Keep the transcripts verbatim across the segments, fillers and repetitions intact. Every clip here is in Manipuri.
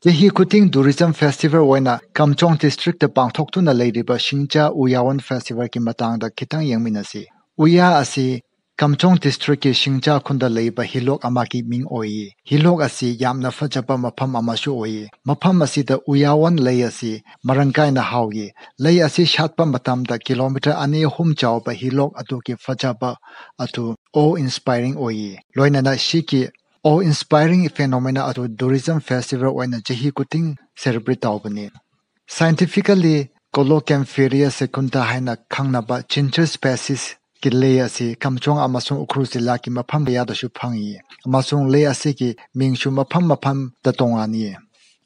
ꯆꯍꯤ ꯈꯨꯗꯤꯡ Tourism Festival ꯑꯣꯏꯅ ꯀꯝꯆꯣꯡ District ꯇ ꯄꯥꯡꯊꯣꯛꯇꯨꯅ ꯂꯩꯔꯤꯕ ꯁꯤꯡꯖꯥ ꯎꯌꯥꯋꯟ Festival ꯒꯤ ꯃꯇꯥꯡꯗ ꯈꯤꯇꯪ ꯌꯦꯡꯃꯤꯟꯅꯁꯤ꯫ ꯎꯌꯥ ꯑꯁꯤ ꯀꯝꯆꯣꯡ District ꯀꯤ ꯁꯤꯡꯖꯥ ꯈꯨꯟꯗ ꯂꯩꯕ ꯍꯤꯂꯣꯛ ꯑꯃꯒꯤ ꯃꯤꯡ ꯑꯣꯏꯌꯦ꯫ ꯍꯤꯂꯣꯛ ꯑꯁꯤ ꯌꯥꯝꯅ ꯐꯖꯕ ꯃꯐꯝ ꯑꯃꯁꯨ ꯑꯣꯏꯌꯦ꯫ ꯃꯐꯝ ꯑꯁꯤꯗ ꯎꯌꯥꯋꯟ ꯂꯩ ꯑꯁꯤ ꯃꯔꯥꯡ ꯀꯥꯏꯅ ꯍꯧꯏ꯫ ꯂꯩ ꯑꯁꯤ ꯁꯥꯠꯄ ꯃꯇꯝꯗ kilometre ꯑꯅꯤ ꯑꯍꯨꯝ ꯆꯥꯎꯕ ꯍꯤꯂꯣꯛ ꯑꯗꯨꯒꯤ ꯐꯖꯕ ꯑꯗꯨ awe inspiring ꯑꯣꯏꯌꯦ꯫ ꯂꯣꯏꯅꯅ ꯁꯤꯒꯤ awe inspiring phenomena ꯑꯗꯨ Tourism Festival ꯑꯣꯏꯅ ꯆꯍꯤ ꯈꯨꯗꯤꯡ celebrate ꯇꯧꯕꯅꯤ꯫ Scientifically, Coloquium ferae secunda ꯍꯥꯏꯅ ꯈꯪꯅꯕ ginger species ꯀꯤ ꯂꯩ ꯑꯁꯤ ꯀꯝꯆꯣꯡ ꯑꯃꯁꯨꯡ ꯎꯈ꯭ꯔꯨꯜ ꯖꯤꯂꯥꯒꯤ ꯃꯐꯝ ꯀꯌꯥꯗꯁꯨ ꯐꯪꯏ, ꯑꯃꯁꯨꯡ ꯂꯩ ꯑꯁꯤꯒꯤ ꯃꯤꯡꯁꯨ ꯃꯐꯝ ꯃꯐꯝꯗ ꯇꯣꯉꯥꯟꯅꯤ꯫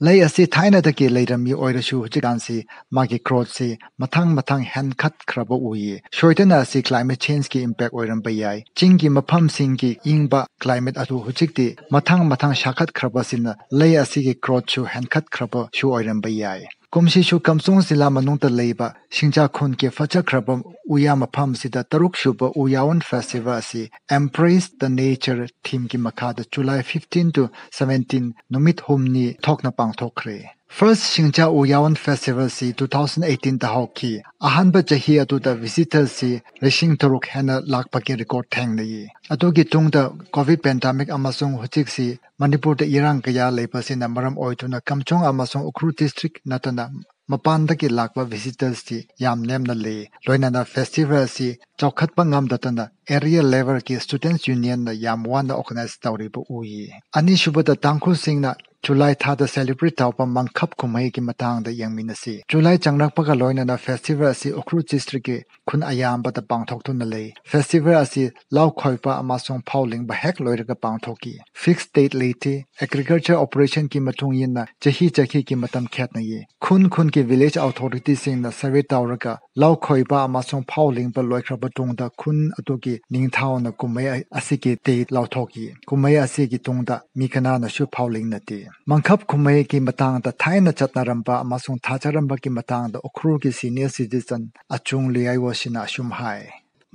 ꯂꯩ ꯑꯁꯤ ꯊꯥꯏꯅꯗꯒꯤ ꯂꯩꯔꯝꯃꯤ ꯑꯣꯏꯔꯁꯨ ꯍꯧꯖꯤꯛꯀꯥꯟꯁꯤ ꯃꯥꯒꯤ growth ꯁꯤ ꯃꯊꯪ ꯃꯊꯪ ꯍꯦꯟꯒꯠꯈ꯭ꯔꯕ ꯎꯏ꯫ ꯁꯣꯏꯗꯅ ꯑꯁꯤ climate change ꯀꯤ impact ꯑꯣꯏꯔꯝꯕ ꯌꯥꯏ꯫ ꯆꯤꯡꯒꯤ ꯃꯐꯝꯁꯤꯡꯒꯤ ꯏꯪꯕ climate ꯑꯗꯨ ꯍꯧꯖꯤꯛꯇꯤ ꯃꯊꯪ ꯃꯊꯪ ꯁꯥꯒꯠꯈ꯭ꯔꯕꯁꯤꯅ ꯂꯩ ꯑꯁꯤꯒꯤ growth ꯁꯨ ꯍꯦꯟꯒꯠꯈ꯭ꯔꯕꯁꯨ ꯑꯣꯏꯔꯝꯕ ꯌꯥꯏ꯫ ꯀꯨꯝꯁꯤꯁꯨ ꯀꯝꯆꯣꯡ ꯖꯤꯂꯥ ꯃꯅꯨꯡꯗ ꯂꯩꯕ ꯁꯤꯡꯖꯥꯈꯨꯟꯒꯤ ꯐꯖꯈ꯭ꯔꯕ ꯎꯌꯥ ꯃꯐꯝꯁꯤꯗ ꯇꯔꯨꯛꯁꯨꯕ ꯎꯌꯥꯋꯟ Festival ꯑꯁꯤ Embrace the Nature theme ꯒꯤ ꯃꯈꯥꯗ July fifteen to seventeen ꯅꯨꯃꯤꯠ ꯍꯨꯝꯅꯤ ꯊꯣꯛꯅ ꯄꯥꯡꯊꯣꯛꯈ꯭ꯔꯦ꯫ First ꯁꯤꯡꯖꯥ ꯎꯌꯥꯋꯟ Festival ꯑꯁꯤ two thousand eighteen ꯗ ꯍꯧꯈꯤ꯫ ꯑꯍꯥꯟꯕ ꯆꯍꯤ ꯑꯗꯨꯗ visitors ꯁꯤ ꯂꯤꯁꯤꯡ ꯇꯔꯨꯛ ꯍꯦꯟꯅ ꯂꯥꯛꯄꯒꯤ record ꯊꯦꯡꯅꯩ꯫ ꯑꯗꯨꯒꯤ ꯇꯨꯡꯗ COVID pandemic ꯑꯃꯁꯨꯡ ꯍꯧꯖꯤꯛꯁꯤ ꯃꯅꯤꯄꯨꯔꯗ ꯏꯔꯥꯡ ꯀꯌꯥ ꯂꯩꯕꯁꯤꯅ ꯃꯔꯝ ꯑꯣꯏꯗꯨꯅ ꯀꯝꯆꯣꯡ ꯑꯃꯁꯨꯡ ꯎꯈ꯭ꯔꯨꯜ district ꯅꯠꯇꯅ ꯃꯄꯥꯟꯗꯒꯤ ꯂꯥꯛꯄ visitors ꯇꯤ ꯌꯥꯝ ꯅꯦꯝꯅ ꯂꯩ꯫ ꯂꯣꯏꯅꯅ festival ꯑꯁꯤ ꯆꯥꯎꯈꯠꯄ ꯉꯝꯗꯗꯅ area level ꯒꯤ Students Union ꯅ ꯌꯥꯝ ꯋꯥꯅ organize ꯇꯧꯔꯤꯕ ꯎꯏ꯫ ꯑꯅꯤꯁꯨꯕꯗ, ꯇꯥꯡꯈꯨꯜꯁꯤꯡꯅ July ꯊꯥꯗ celebrate ꯇꯧꯕ ꯃꯪꯈꯞ ꯀꯨꯝꯍꯩꯒꯤ ꯃꯇꯥꯡꯗ ꯌꯦꯡꯃꯤꯟꯅꯁꯤ꯫ July ꯆꯪꯂꯛꯄꯒ ꯂꯣꯏꯅꯅ festival ꯑꯁꯤ ꯎꯈ꯭ꯔꯨꯜ district ꯀꯤ ꯈꯨꯟ ꯑꯌꯥꯝꯕꯗ ꯄꯥꯡꯊꯣꯛꯇꯨꯅ ꯂꯩ꯫ Festival ꯑꯁꯤ ꯂꯧ ꯈꯣꯏꯕ ꯑꯃꯁꯨꯡ ꯐꯧ ꯂꯤꯡꯕ ꯍꯦꯛ ꯂꯣꯏꯔꯒ ꯄꯥꯡꯊꯣꯛꯈꯤ꯫ Fixed date ꯂꯩꯇꯦ꯫ Agriculture operation ꯒꯤ ꯃꯇꯨꯡ ꯏꯟꯅ ꯆꯍꯤ ꯆꯍꯤꯒꯤ ꯃꯇꯝ ꯈꯦꯠꯅꯩ꯫ ꯈꯨꯟ ꯈꯨꯟꯒꯤ village authority ꯁꯤꯡꯅ survey ꯇꯧꯔꯒ ꯂꯧ ꯈꯣꯏꯕ ꯑꯃꯁꯨꯡ ꯐꯧ ꯂꯤꯡꯕ ꯂꯣꯏꯈ꯭ꯔꯕ ꯇꯨꯡꯗ ꯈꯨꯟ ꯑꯗꯨꯒꯤ ꯅꯤꯡꯊꯧꯅ ꯀꯨꯝꯍꯩ ꯑꯁꯤꯒꯤ date ꯂꯥꯎꯊꯣꯛꯏ꯫ ꯀꯨꯝꯍꯩ ꯑꯁꯤꯒꯤ ꯇꯨꯡꯗ ꯃꯤ ꯀꯅꯥꯅꯁꯨ ꯐꯧ ꯂꯤꯡꯅꯗꯦ꯫ ꯃꯪꯈꯞ ꯀꯨꯝꯍꯩꯒꯤ ꯃꯇꯥꯡꯗ ꯊꯥꯏꯅ ꯆꯠꯅꯔꯝꯕ ꯑꯃꯁꯨꯡ ꯊꯥꯖꯔꯝꯕꯒꯤ ꯃꯇꯥꯡꯗ ꯎꯈ꯭ꯔꯨꯜꯒꯤ senior citizen ꯑꯆꯨꯡ ꯂꯤꯌꯥꯏꯋꯣꯁꯤꯅ ꯑꯁꯨꯝ ꯍꯥꯏ꯫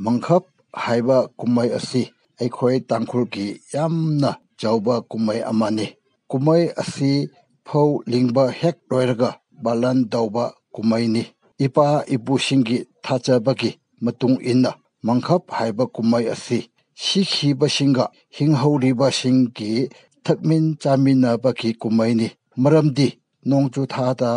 ꯃꯪꯈꯞ ꯍꯥꯏꯕ ꯀꯨꯝꯍꯩ ꯑꯁꯤ ꯑꯩꯈꯣꯏ ꯇꯥꯡꯈꯨꯜꯒꯤ ꯌꯥꯝꯅ ꯆꯥꯎꯕ ꯀꯨꯝꯍꯩ ꯑꯃꯅꯤ꯫ ꯀꯨꯝꯍꯩ ꯑꯁꯤ ꯐꯧ ꯂꯤꯡꯕ ꯍꯦꯛ ꯂꯣꯏꯔꯒ ꯕꯥꯂꯟ ꯇꯧꯕ ꯀꯨꯝꯍꯩꯅꯤ꯫ ꯏꯄꯥ ꯏꯄꯨꯁꯤꯡꯒꯤ ꯊꯥꯖꯕꯒꯤ ꯃꯇꯨꯡ ꯏꯟꯅ ꯃꯪꯈꯞ ꯍꯥꯏꯕ ꯀꯨꯝꯍꯩ ꯑꯁꯤ ꯁꯤꯈꯤꯕꯁꯤꯡꯒ ꯍꯤꯡꯍꯧꯔꯤꯕꯁꯤꯡꯒꯤ ꯊꯛꯃꯤꯟ ꯆꯥꯃꯤꯟꯅꯕꯒꯤ ꯀꯨꯝꯍꯩꯅꯤ꯫ ꯃꯔꯝꯗꯤ ꯅꯣꯡꯖꯨ ꯊꯥꯗ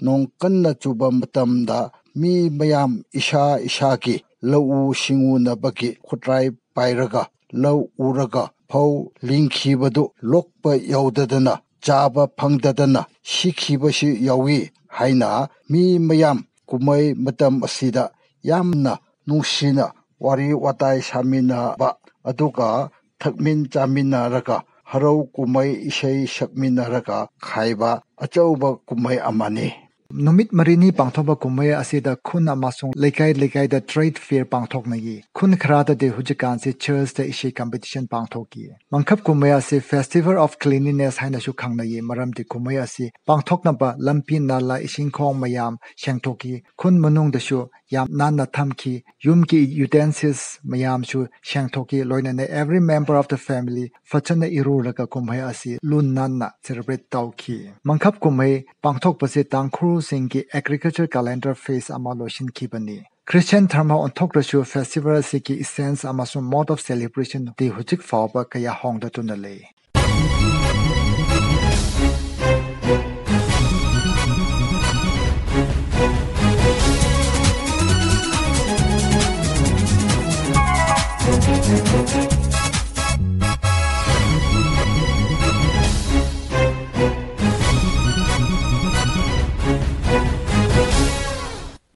ꯅꯣꯡ ꯀꯟꯅ ꯆꯨꯕ ꯃꯇꯝꯗ ꯃꯤ ꯃꯌꯥꯝ ꯏꯁꯥ ꯏꯁꯥꯒꯤ ꯂꯧꯎ ꯁꯤꯡꯎꯅꯕꯒꯤ ꯈꯨꯠꯂꯥꯏ ꯄꯥꯏꯔꯒ ꯂꯧ ꯎꯔꯒ ꯐꯧ ꯂꯤꯡꯈꯤꯕꯗꯨ ꯂꯣꯛꯄ ꯌꯧꯗꯗꯅ ꯆꯥꯕ ꯐꯪꯗꯗꯅ ꯁꯤꯈꯤꯕꯁꯨ ꯌꯥꯎꯏ ꯍꯥꯏꯅ ꯃꯤ ꯃꯌꯥꯝ ꯀꯨꯝꯍꯩ ꯃꯇꯝ ꯑꯁꯤꯗ ꯌꯥꯝꯅ ꯅꯨꯡꯁꯤꯅ ꯋꯥꯔꯤ ꯋꯥꯇꯥꯏ ꯁꯥꯃꯤꯟꯅꯕ, ꯑꯗꯨꯒ ꯊꯛꯃꯤꯟ ꯆꯥꯃꯤꯟꯅꯔꯒ ꯍꯔꯥꯎ ꯀꯨꯝꯍꯩ ꯏꯁꯩ ꯁꯛꯃꯤꯟꯅꯔꯒ ꯈꯥꯏꯕ ꯑꯆꯧꯕ ꯀꯨꯝꯍꯩ ꯑꯃꯅꯤ꯫ ꯅꯨꯃꯤꯠ ꯃꯔꯤꯅꯤ ꯄꯥꯡꯊꯣꯛꯄ ꯀꯨꯝꯍꯩ ꯑꯁꯤꯗ ꯈꯨꯟ ꯑꯃꯁꯨꯡ ꯂꯩꯀꯥꯏ ꯂꯩꯀꯥꯏꯗ trade fair ꯄꯥꯡꯊꯣꯛꯅꯩ꯫ ꯈꯨꯟ ꯈꯔꯗꯗꯤ ꯍꯧꯖꯤꯛꯀꯥꯟꯁꯤ churchꯇ ꯏꯁꯩ competition ꯄꯥꯡꯊꯣꯛꯏ꯫ ꯃꯪꯈꯞ ꯀꯨꯝꯍꯩ ꯑꯁꯤ Festival of Cleanliness ꯍꯥꯏꯅꯁꯨ ꯈꯪꯅꯩ, ꯃꯔꯝꯗꯤ ꯀꯨꯝꯍꯩ ꯑꯁꯤ ꯄꯥꯡꯊꯣꯛꯅꯕ ꯂꯝꯕꯤ ꯅꯥꯂꯥ ꯏꯁꯤꯡ ꯈꯣꯡ ꯃꯌꯥꯝ ꯁꯦꯡꯗꯣꯛꯏ꯫ ꯈꯨꯟ ꯃꯅꯨꯡꯗꯁꯨ ꯌꯥꯝ ꯅꯥꯟꯅ ꯊꯝꯈꯤ꯫ ꯌꯨꯝꯒꯤ utensils ꯃꯌꯥꯝꯁꯨ ꯁꯦꯡꯗꯣꯛꯏ꯫ ꯂꯣꯏꯅꯅ every member of the family ꯐꯖꯅ ꯏꯔꯨꯔꯒ ꯀꯨꯝꯍꯩ ꯑꯁꯤ ꯂꯨ ꯅꯥꯟꯅ celebrate ꯇꯧꯈꯤ꯫ ꯃꯪꯈꯞ ꯀꯨꯝꯍꯩ ꯄꯥꯡꯊꯣꯛꯄꯁꯦ ꯇꯥꯡꯈꯨꯜꯁꯤꯡꯒꯤ agriculture calendar phase ꯑꯃ ꯂꯣꯏꯁꯤꯟꯈꯤꯕꯅꯤ꯫ Christian ꯙꯔꯃ ꯑꯣꯟꯊꯣꯛꯂꯁꯨ festival ꯑꯁꯤꯒꯤ essence ꯑꯃꯁꯨꯡ mode of celebrationꯗꯤ ꯍꯧꯖꯤꯛ ꯐꯥꯎꯕ ꯀꯌꯥ ꯍꯣꯡꯗꯗꯨꯅ ꯂꯩ꯫